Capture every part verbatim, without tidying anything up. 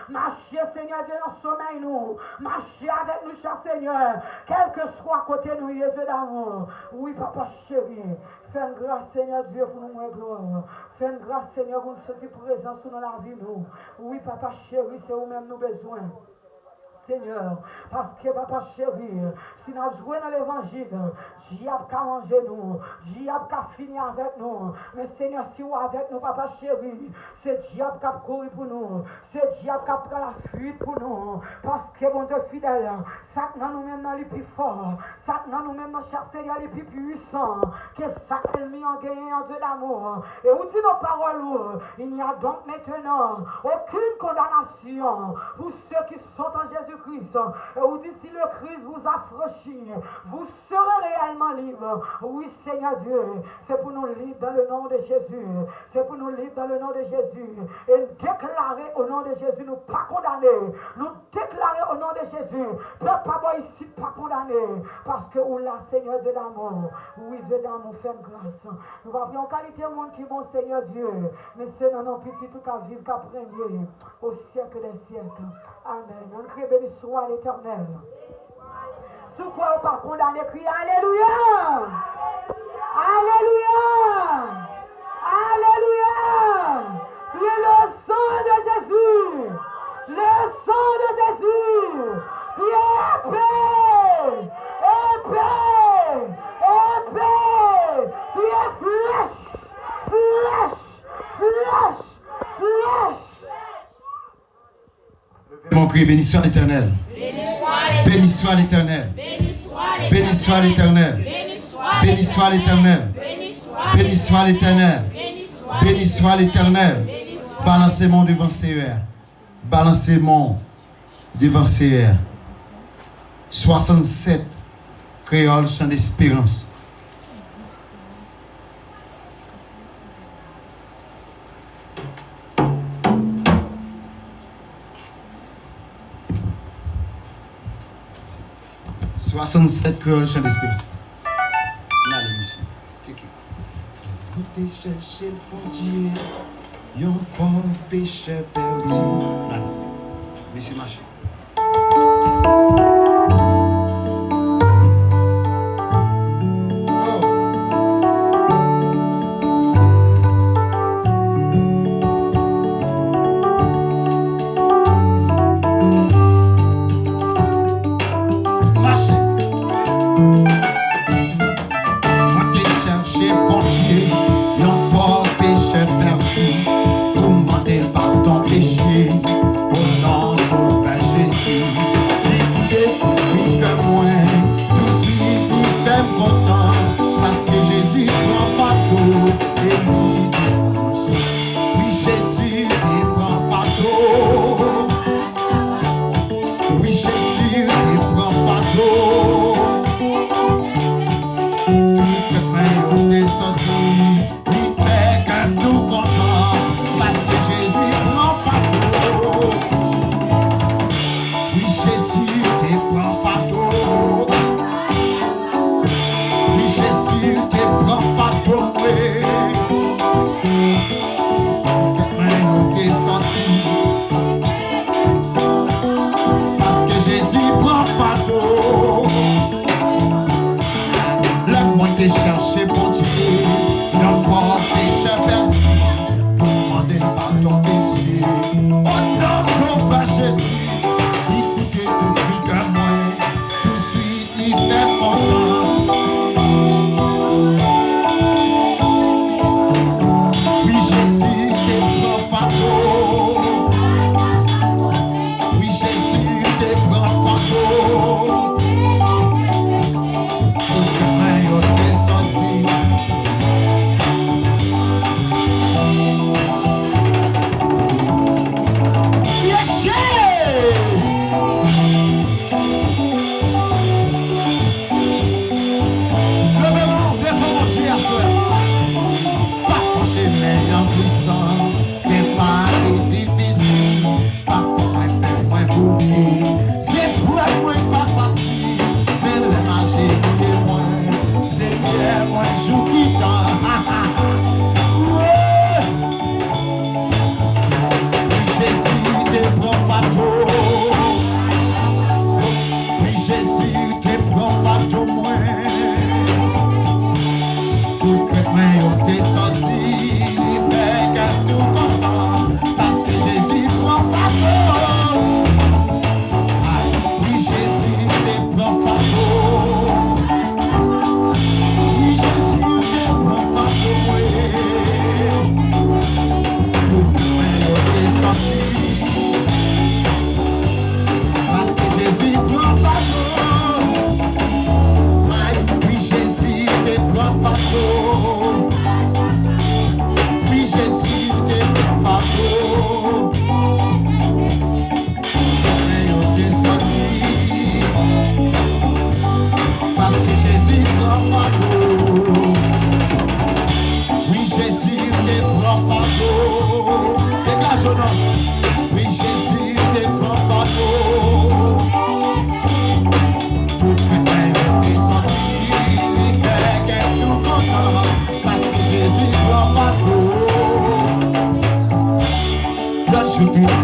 Mache, Senyè Dye, nan somèy nou. Mache avèk nou, chè Senyè. Kèlkeswa kote nou ye, Dye damou. Wi, papa cheri. Fè n gras, Senyè Dye, pou nou wè glwa w. Fè n gras, Senyè, pou n santi prezans ou nan lavi nou. Wi, papa cheri, se ou menm nou bezwen. Senyè, paske, papa cheri, si n ap jwe nan levanjil, dyab ka manje nou, dyab ka fini avèk nou. Men, Senyè, si w avèk nou, papa cheri, se dyab k ap kouri pou nou, se dyab k ap pran lafuit pou nou. Paske, Bondye fidèl, sa k nan nou menm nan li pi fò, sa k nan nou menm nan, chè Senyè, li pi pwisan ke sa k ènmi an genyen an, Dye damou. E ou di nan pawòl ou, il n'y a donc maintenant aucune condamnation pour ceux qui sont en Jésus-Christ. Et ou dit, si le Christ vous affranchit, vous serez réellement libre. Oui, Seigneur Dieu, c'est pour nous libre dans le nom de Jésus. C'est pour nous libre dans le nom de Jésus. Et nous déclarer au nom de Jésus, nous pas condamnés. Nous déclarer au nom de Jésus. Peuple pas ici, pas condamné. Parce que ou là, Seigneur Dieu d'amour. Oui, Dieu d'amour, fais grâce. Nou va priye yon kalite moun ki bon, Senyè Dye, men se nan non pitit ou k ap viv, k ap renye o syèk dè syèk. Amèn. Ann kriye, beni swa Letènèl. Si w kwè ou pa kondane, kriye alelouya! Alelouya! Alelouya! Kriye le sang de Jésus! Le sang de Jésus! Kriye épée! Épée! Épée! Kriye flèch! Flèch! Flèch! Flèch! Mon cri, béni soit l'Éternel. Béni soit l'Éternel. Béni soit l'Éternel. Béni soit l'Éternel. Béni soit l'Éternel. Béni soit l'Éternel. Balancez mon devant Seigneur. Balancez mon devant Seigneur. Soixante-sept, Créole Chant d'Espérance. Soixante-sept, Créole Chant d'Espérance. N ale, mesye. Take it. Mwen te chèche Bondye, yon pòv pechè pèdi. N ale. Mesye mache. Mache. Mwen te chèche Bondye, yon pòv pechè pèdi, pou m mande l padon peche, o non Sovè Jezi. Li koute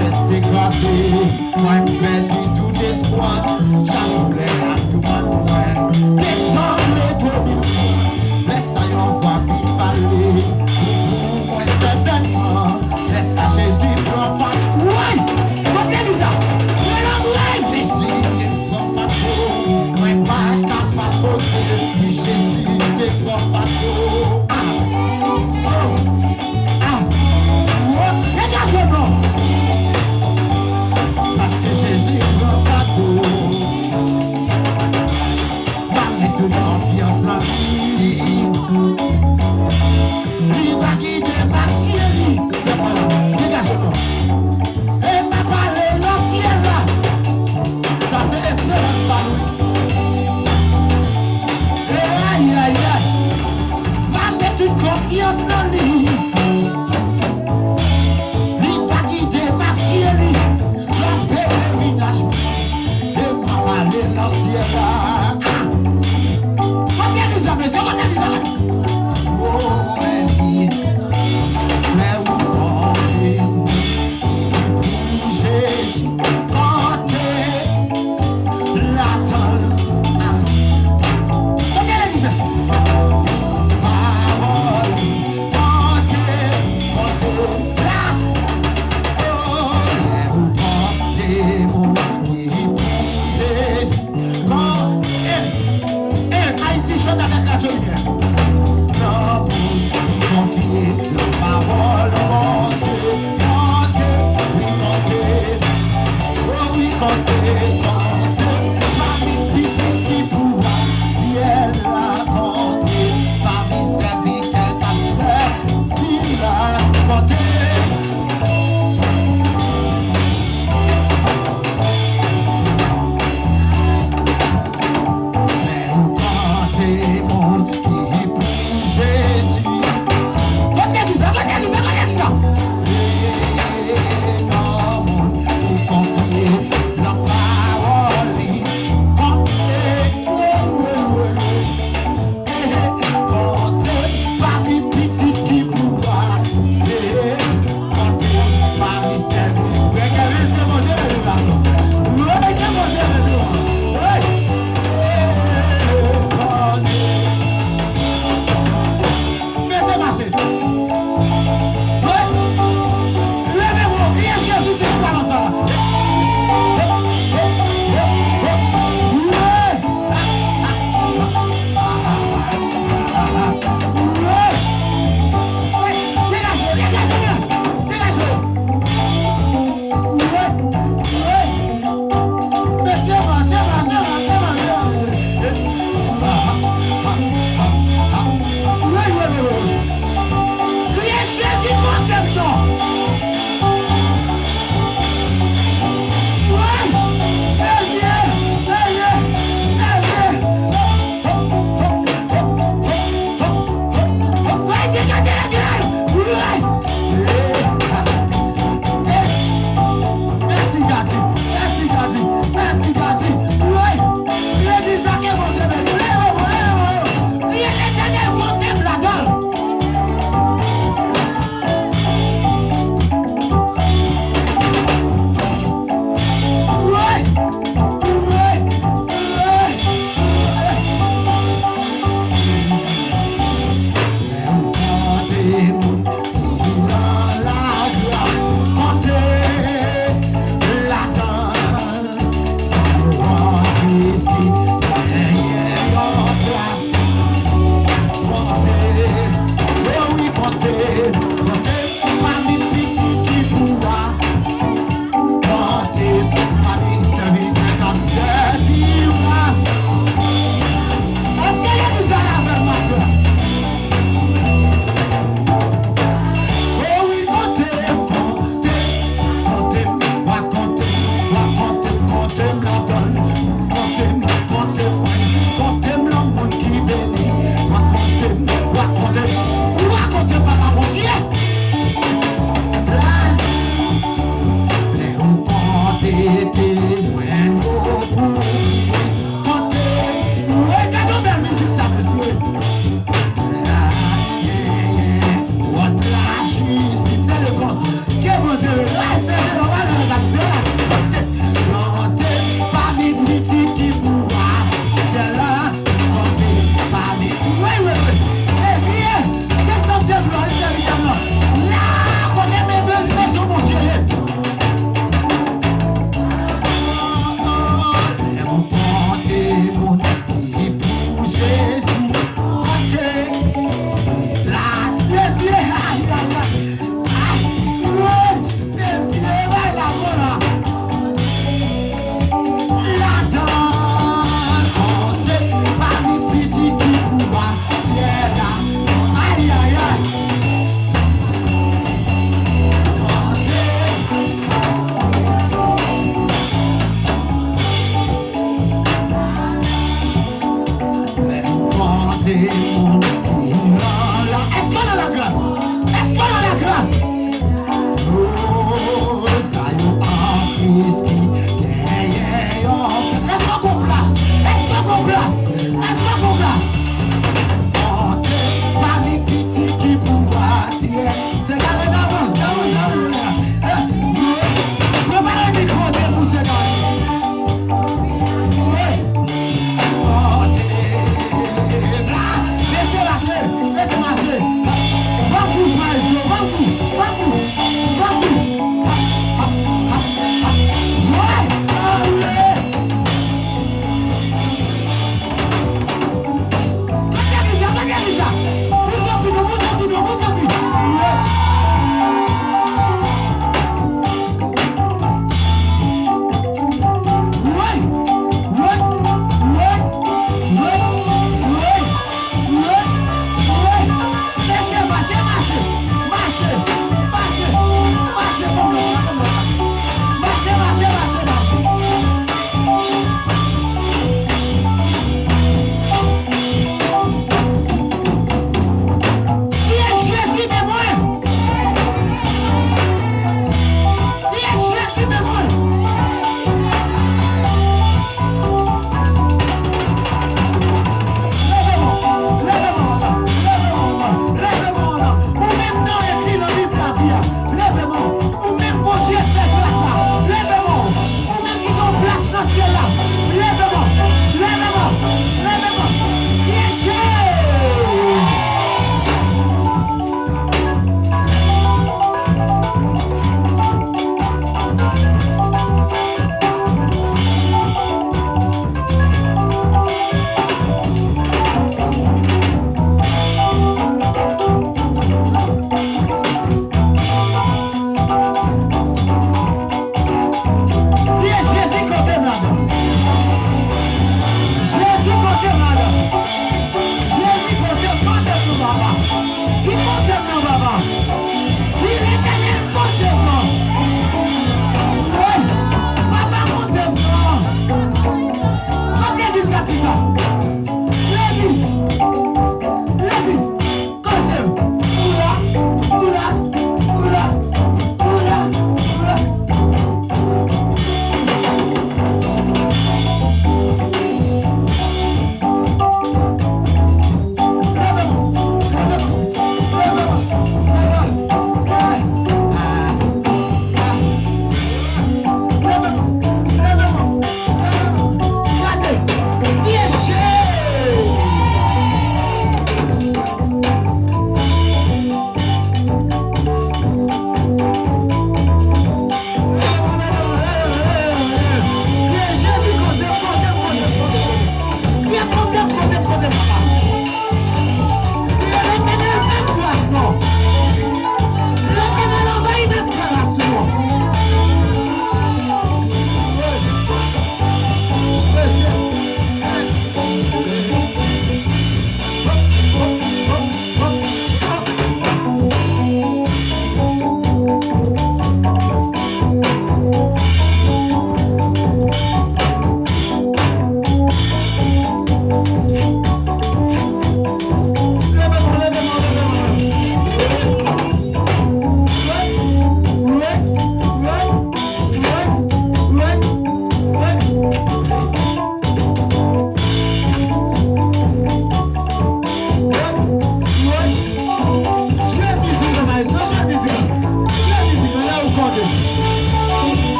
Tèt te kraze, mwen m pèdi tout espwa. Chak koulè ak tout mwen te sanble domine. Lè sa yon vwa vin pale pou mwen sètènman. Lè sa Jezi pran fak. Woy! Kote li sa? Lè la woy! Jezi te pran fak. Mwen pa kapab pote. Jezi te pran fak. Ah! Oh! Ah! Degaje non! Paske Jezi pran fak. Pa mete non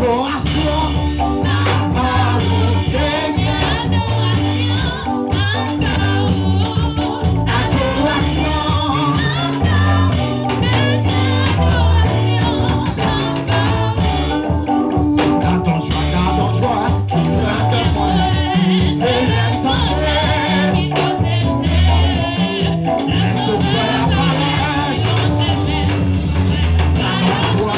Adorasyon, adorasyon, Senyè. Adorasyon, adorasyon. Gad on jwa, gad on jwa ki nan kè mwen. Se lè m sonje lè Sovè a parèt. Gad on jwa.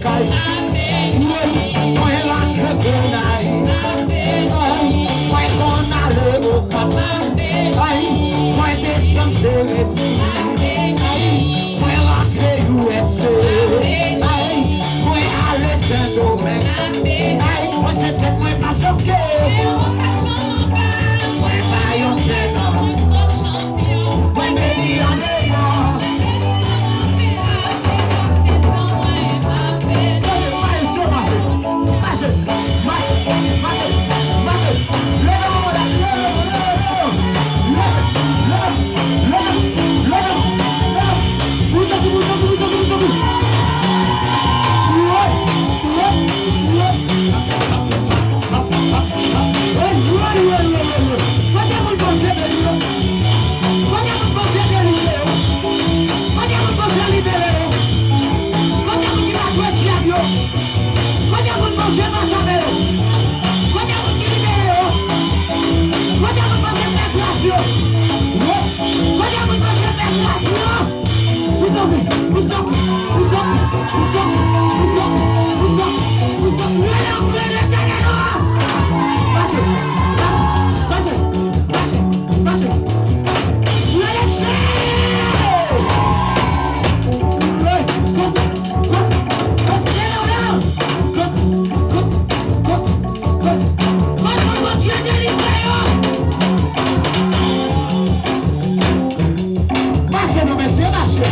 Kay. Mwen rantre Gonayiv. Ay, mwen konn ale Okap. Ay, mwen desann Jeremi. Ay, mwen rantre U S A. Ay, mwen ale Sendomeng. Ay, mwen se tèt mwen pa choke. Mwen pa yon tèt. Mwen beni andeyò. Gade, maestro mache. Mache, mache, mache, mache. Leve manman la, leve, leve, leve. Leve, leve, leve, leve, leve. Pou soti, pou soti, pou soti, pou soti. Woy, woy, woy. Kote moun Bondye beni yo? Kote moun Bondye delivre yo? Kote moun Bondye libere yo? Kote moun ki pa dwe dyab yo? Kote moun Bondye pase avè yo? Kote moun ki libere yo? Kote moun Bondye fè gras yo? Kote moun Bondye fè gras yo? Pou sòk, pou sòk, pou sòk, pou sòk, pou sòk, pou sòk, pou sòk. Rele, rele, Etènèl, o! Mache, mache, mache, mache, mache, mache. Rele, che! Rele, kosa, kosa, kosa, rele, rele. Kosa, kosa, kosa, kosa. Kote moun Bondye delivre yo? Mache non, mesye, mache.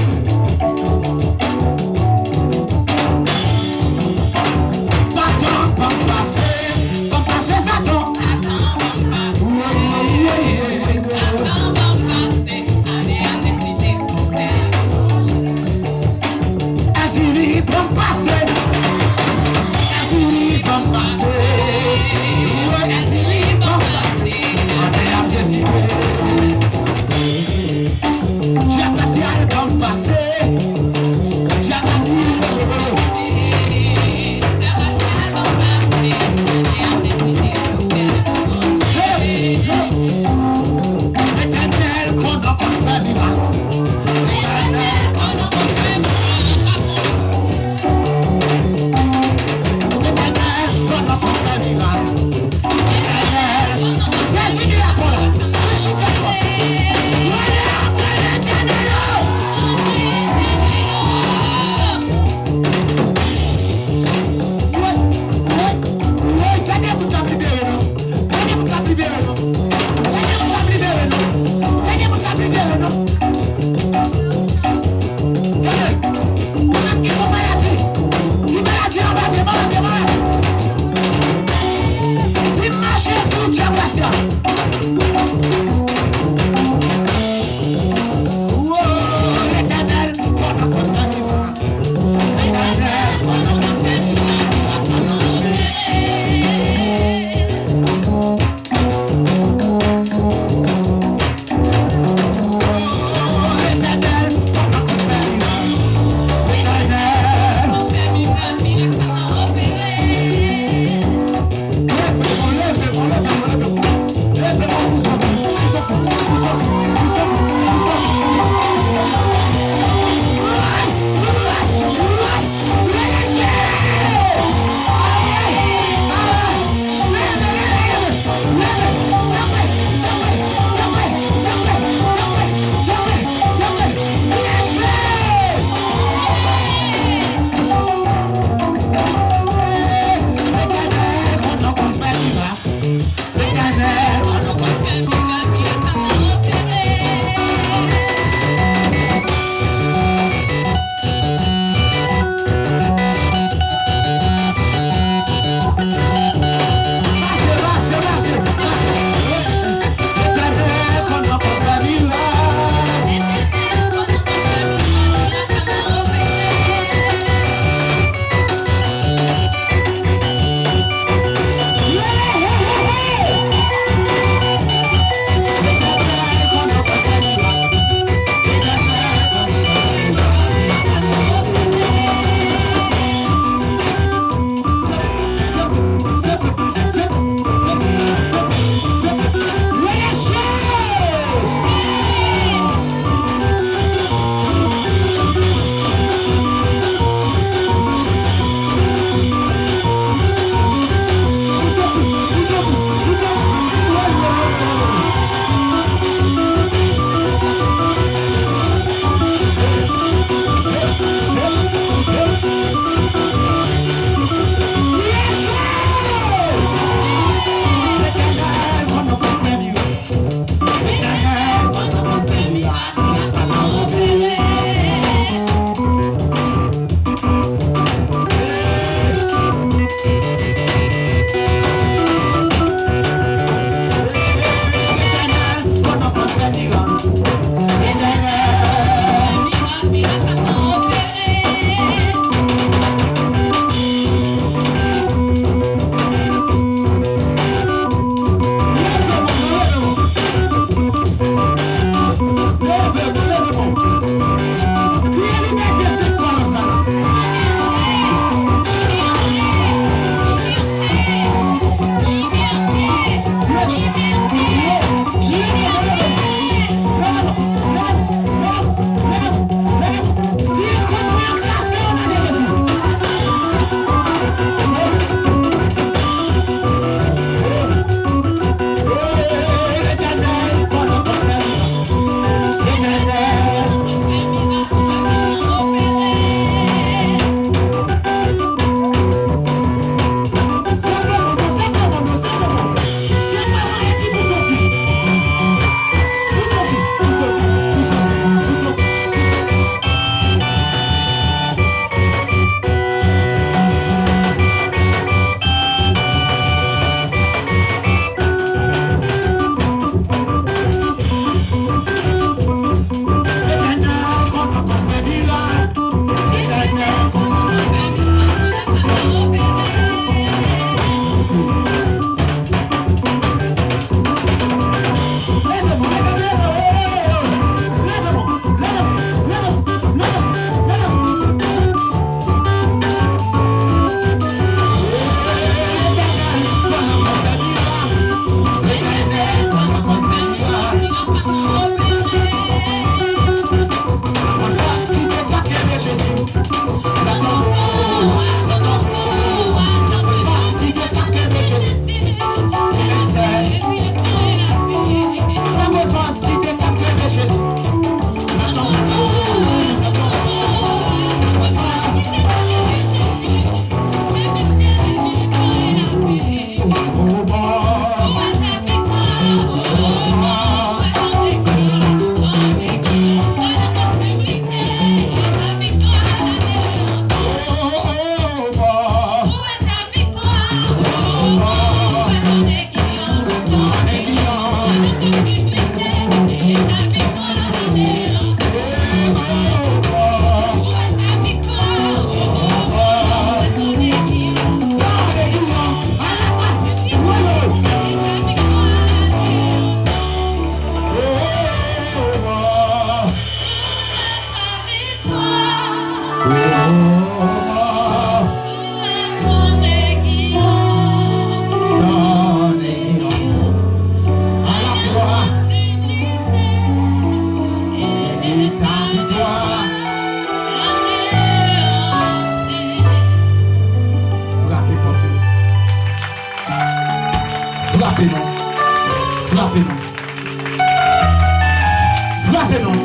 Frape non.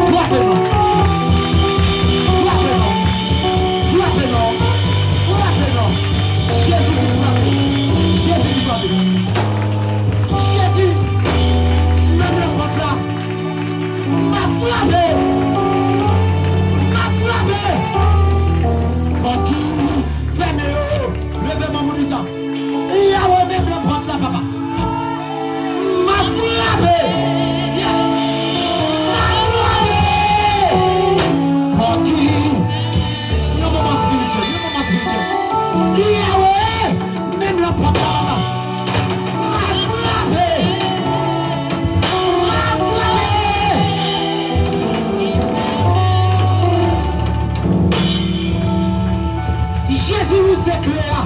Frape non. Frape non. Frape non. Frape non. Jezi ki frape. Jezi ki frape. Jezi, menm nan pòt la. M ap frape. M ap frape. Pòt ki fèmen yo, leve men w pou di sa. Yawe, menm nan pòt la, papa. M ap frape. M ap frape. Pòt ki, yon moman espirityèl, yon moman espirityèl. Yawe, menm nan pòt la, papa. M ap frape. M ap frape. Jezi, ou se kle a.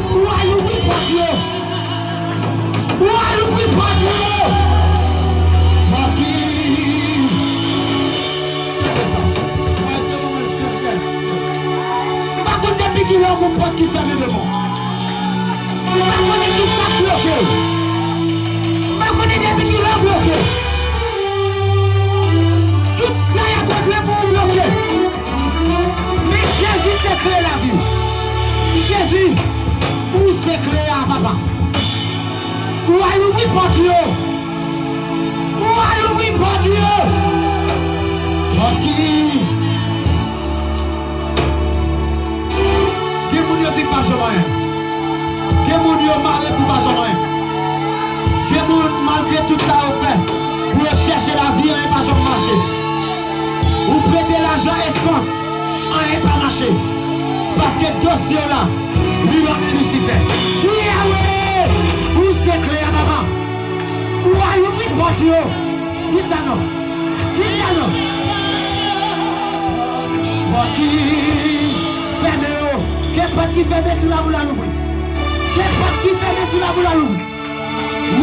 Ou a louvri pòt yo. Ou a louvri pòt yo. Pòt ki. Tande sa. Wè, se moman serye. M pa konn depi kilè yon pòt ki fèmen devan w. M pa konnen ki sa k bloke w. M pa konnen depi kilè w bloke. Tout sa y ap regle pou ou bloke. Men Jezi se kle lavi w. Jezi, ou se kle a, papa. Ou a louvri pòt yo. Ou a louvri pòt yo. Pòt ki. Gen moun yo di p ap janm anyen. Gen moun yo mare pou pa janm anyen. Gen moun, malgre tout sa yo fè, pou yo chèche lavi, anyen pa janm mache. Ou prete lajan eskont, anyen pa mache. Paske dosye w la, li nan men Lisifè. Yawe, ou se kle a, papa. Ou a louvri pòt yo. Di sa non. Di sa non. Pòt ki fèmen yo. Ke pòt ki fèmen sou la pou la louvri. Ke pòt ki fèmen sou la pou la louvri.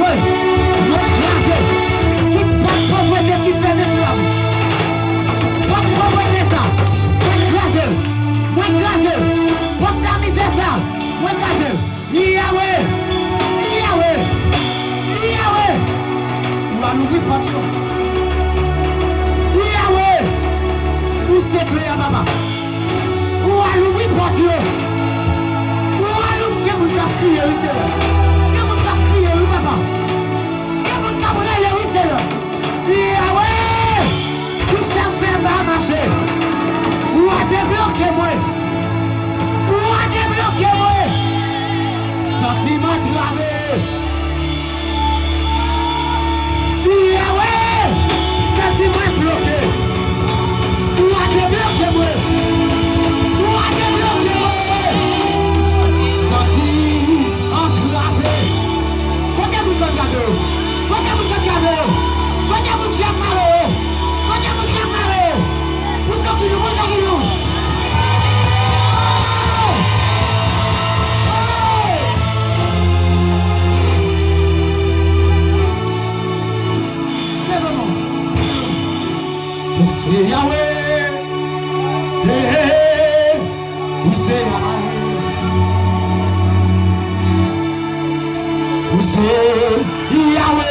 Wi. Mwen kraze tout pòt povrete ki fèmen sou la pou. Pòt povrete sa. Mwen kraze. Mwen kraze. Pòt lamizè sa. Mwen kraze. Yawe! Yawe! Yawe! Ou a louvri pòt yo. Yawe! Ou se kle a, papa. Ou a louvri pòt yo. Ou a louvri. Gen moun k ap kriye, wi, Senyè. Gen moun k ap kriye, wi, papa. Gen moun k ap rele, wi, Senyè. Yawe! Tout sa k fè m pa mache. Ou a debloke mwen. Ou a debloke mwen. Santi m antrave. Yawe! Santi mwen bloke. Ou a debloke mwen. Ou a debloke mwen. Santi antrave. Kote moun k ap gade yo? Kote moun k ap gade yo? Kote moun k ap gade yo? Kote moun k ap gade yo? Pou sa ki nou, pou sa ki nou. Oh! Oh! Leve men w. Ou se Yawe. Hey, hey, hey. Ou se Yawe. Ou se Yawe.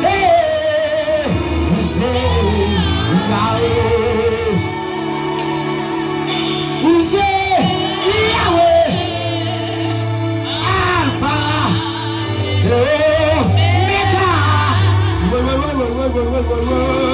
Hey, ou se Yawe. Ou se Yawe. Alfa e Omega. Wi, wi, wi.